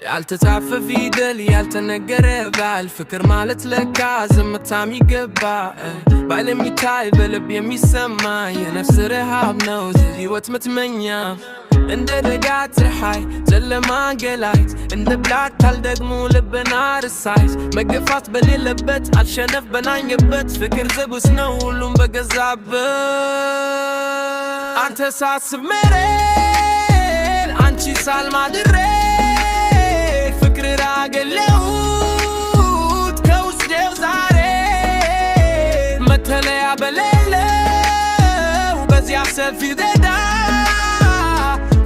ያልተጻፈ ፊደል፣ ያልተነገረ ቃል፣ ፍቅር ማለት ለካ ዝምታም ይገባ። ባይን የሚታይ በልብ የሚሰማ የነፍስ ረሃብ ነው፣ ህይወት ምትመኛ። እንደ ደጋ ፀሐይ ጨለማ ገላጭ፣ እንደ ብላታል ደግሞ ልብን አርሳይ። መገፋት በሌለበት፣ አልሸነፍ በናኘበት፣ ፍቅር ዝጉስ ነው ሁሉም በገዛበት። አንተ ሳስብ መሬት፣ አንቺ ሳልማድሬ፣ ፍቅር አገለሁት ከውስጤው ዛሬ። መተለያ በሌለው በዚያ ሰፊ ሜዳ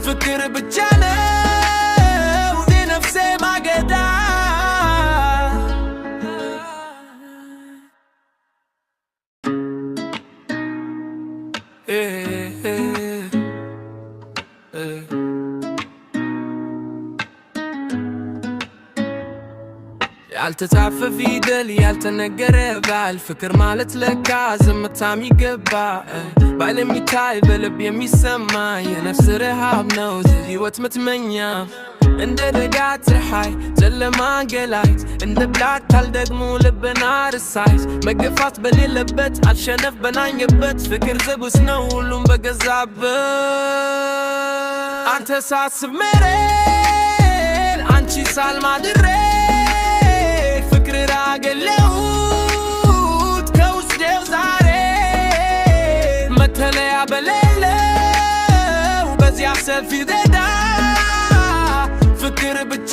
ፍቅር ብቻ ነው የነፍሴ ማገዳ። ያልተጻፈ ፊደል፣ ያልተነገረ ቃል፣ ፍቅር ማለት ለካ ዝምታም ይገባ። ባይን የሚታይ በልብ የሚሰማ የነፍስ ረሃብ ነው፣ ህይወት ምትመኛ። እንደ ደጋ ፀሐይ ጨለማ ገላጭ፣ እንደ ብላታል ደግሞ ልብን አርሳይ። መገፋት በሌለበት፣ አልሸነፍ በናኘበት፣ ፍቅር ዝጉስ ነው ሁሉም በገዛበት። አንተ ሳስብ መሬት፣ አንቺ ሳልማድሬ፣ ፍቅር አገለሁት ከውስጤው ዛሬ። መተለያ በሌለው በዚያ ሰፊ ሜዳ ፍቅር ብቻ